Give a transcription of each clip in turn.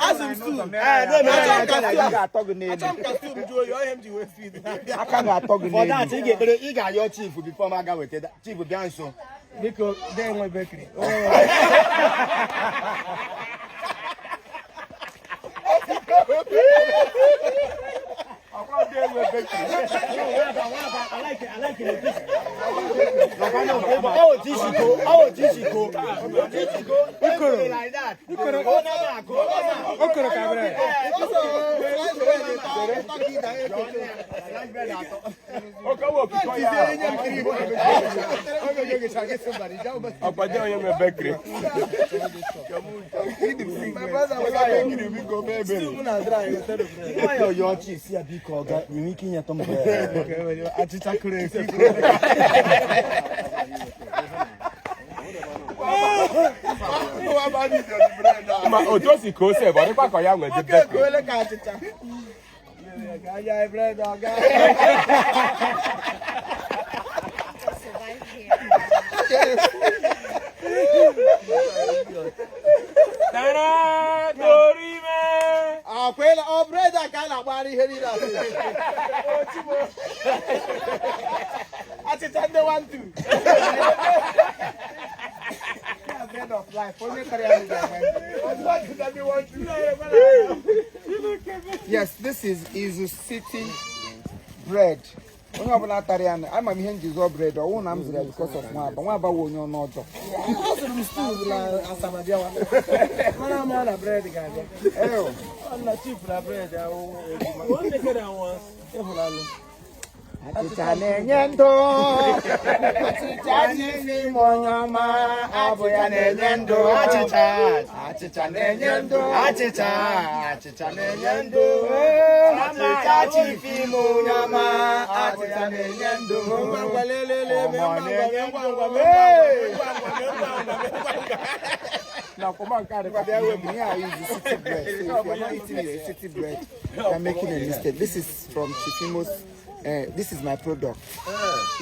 Azụ m stew. Ga-atọ gị n'elu. Achọ m ka stew m jụọ oyi, ọ ihe m ji wee feed. Aka ga-atọ gị For that, n'elu. ị ga-ekpere, ị ga-ayọ chief before m aga weta chief bịa nso. Biko, dee nwe bakery. Ọ otu isi ko, ọ otu isi ko. Ikoro. Okoro ka bread. Ọkpọje onye nwe bakery. Stew m na dry, wetara bread. Nwayọ yọọ chief si ya biko ọ ga nwere ike inyetụ m bread. Achịcha kụrụ esi. Ma otu o si ka o si ebe ọ dịkwa ka ya nwe dị bakery. Ole ka achịcha. Ga bread ọga. Survive here. Tara dorime. Akwela ọ bread a ka a na-agbara ihe niile asị. Achịcha ndị 1 2. Bread of life. Onye tara ya ga-enwe. Yes, this is Izu City bread. Onye ọbụla tara ya, ama m ihe m ji zụọ bread, ọwụ na m zụrụ ya because of Nwaba. Nwaba wụ onye ọnụ ọjọọ. Azụrụ m stew na Asaba bịawa. Mana ama na bread ga-abịa. Ew. Ọ na chief na bread ahụ ejima. Ịhụnanụ. Achịcha na-enye ndụ. Achịcha na-enye ime onye ọma. Ọ bụ ya na-enye ndụ. Achịcha. Achịcha na-enye ndụ. Achịcha. Achịcha na-enye ndụ. Achịcha chief ime onye ọma. Achịcha na-enye ndụ. Ngwa ngwa lelele, mee Ọmọ ngwa ngwa, mee ngwa ngwa, mee Hey! ngwa ngwa, mee ngwa ngwa, mee ngwa ngwa. Yeah, Izu City bread. So if you are not eating Izu City bread, you are making a mistake. This is from Chief Imo's. This is my product.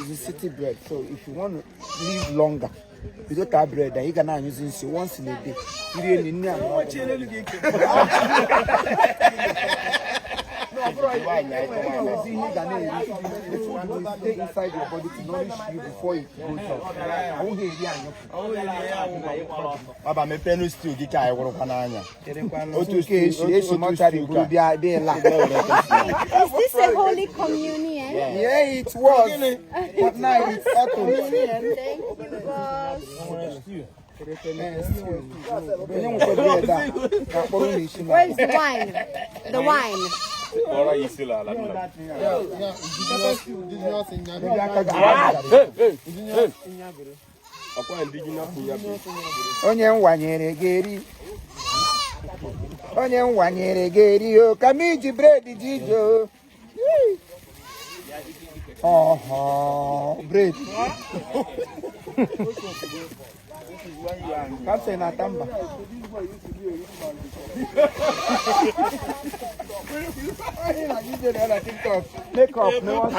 Izu City bread. So if you want to live longer, you don't have bread, and you can now use it once in a day. You really need The food will stay inside your body to nourish you before it goes out. I won't hear you. Baba mepee nu stew gị ka anyị wụrụkwa n'anya. Otu Otu stew, eshi eshi otu mortuary stew buru ka. bịa bịa la. Is this a holy communion? Yeah, it was. But now it's autumn. Thank you, boss. Onye nwekwa bread a ga-akpọrọ m isi na. Where is the wine? The wine. Kpọrọ ya isi n'ala nna m. Maybe aka gị. Hey, hey, hey. Ọkwa indigenous nyabi. Onye m wanyere ga-eri. Onye m wanyere ga-eri o ka m iji bread ji ije o. Ọhọ, bread. Ka m sị na-ata mba. Make up, no one.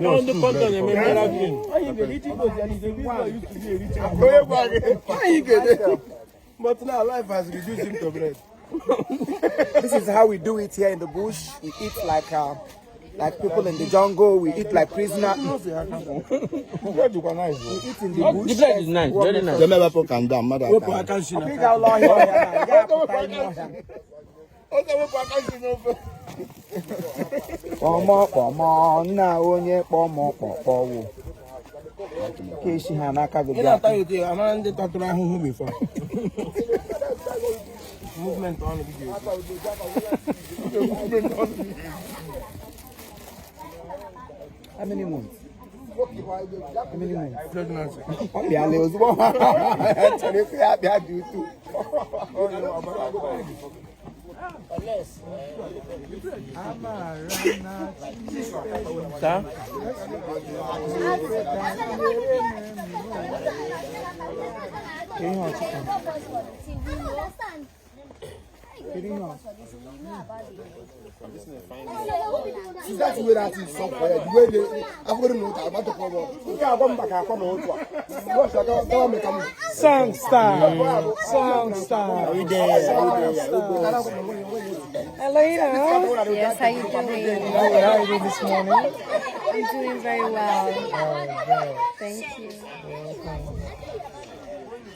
No, ndị kọntọ na-eme miracle. Onye gwa gị? But now life has reduced him to bread. This is how we do it here in the bush. We eat like people in the jungle. We eat like prisoners. We eat in the bush. The bread is nice, very nice. Jeme wepụ ka ndị a mmadụ Wepụ ata. aka nshi na Ị ga ụlọ ọhịa ọhịa na, ị ga-apụta ime ọhịa. Kpọmọ kpọmọ nna onye kpọmọ kpọkpọwo. Ka esi ha n'aka gị Ị bịa. na-ata ite amara ndị tatụrụ ahụhụ before. Movement ọnụ gị ga-ekwu. How many months? How many months? Pregnancy. Ọ bịala ozugbo. Chọrọ ịkụ ya bịa dị utu. Sir? Ihe ọchịcha. Kedu ihe ọ? See that way that is soft for you. The way they I've got to know that about the problem. Nke agwa m maka akwa na otu a. Rush aga gawa meka m. Song star. Song star. We there, we there. Elena. Yes, how you doing? How are you doing this morning? I'm doing very well. Thank you.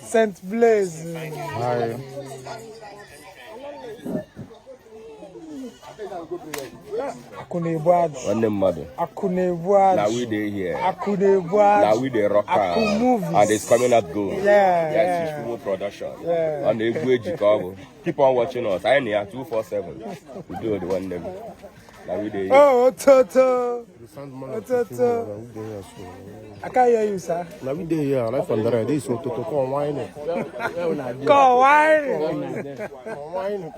Saint Blaise. Hi. Akụ na-ebu ajụ. Nwanne mmadụ. Akụ na-ebu ajụ. Na we dey here. Akụ na-ebu ajụ. Na we dey rock Akụ am. movies. And it's coming out good. Yeah, Yes, yeah. it's Fumo production. Yeah. Ọ na-egwu eji ka ọ bụ. Keep on watching us. Anyị na ya 247. Udo dị nwanne m. Na we dey here. Oh, Ototo. Ototo. I can't hear you, sir. Na we dey here, life and direct. This is Ototo come wine. Go, why? Come wine.